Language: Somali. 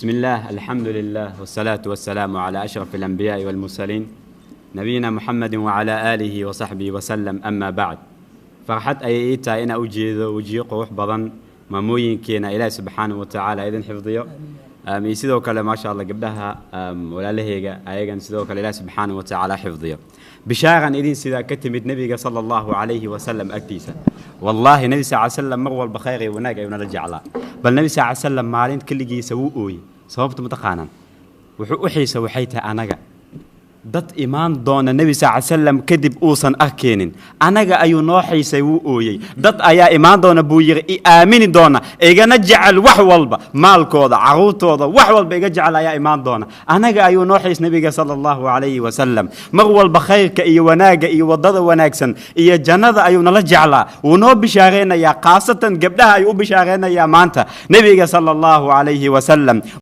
بسم الله، الحمد لله، والصلاة والسلام على أشرف الأنبياء والمرسلين، نبينا محمد وعلى آله وصحبه وسلم، أما بعد. Farxad ayay ii tahay inaa u jeedo wejiyo qurux badan. Maamooyinkeena Ilaahi subxaanahu wa tacaala idin xifdiyo. Iyo sidoo kale, maasha Allah, gabdhaha walaalahayga ayagan sidoo kale Ilaahi subxaanahu wa tacaala xifdiyo. Bishaaran idin sidaa ka timid Nebiga sala Allahu calayhi wasalam agtiisa. Wallaahi, Nebi sal slam mar walba khayr iyo wanaag ayuu nala jeclaa. Bal Nebi sal slam maalin keligiisa wuu ooyey. Sababta mataqaanaan? Wuxuu u xiisa waxay tahay anaga dad imaan doona Nebi sal slam kadib uusan arkeenin. Anaga ayuu noo xiisay, wuu ooyey. Dad ayaa imaan doona, buu yidhi, i aamini doona, igana jecel wax walba, maalkooda, caruurtooda, wax walba iga jecel ayaa imaan doona. Anaga ayuu noo xiis Nebiga sala Allahu calayhi wasalam. Mar walba khayrka iyo wanaagga iyo waddada wanaagsan iyo jannada ayuu nala jeclaa. Wuu noo bishaareynayaa, khaasatan gabdhaha ayuu u bishaareynayaa maanta Nebiga sala Allahu calayhi wasalam.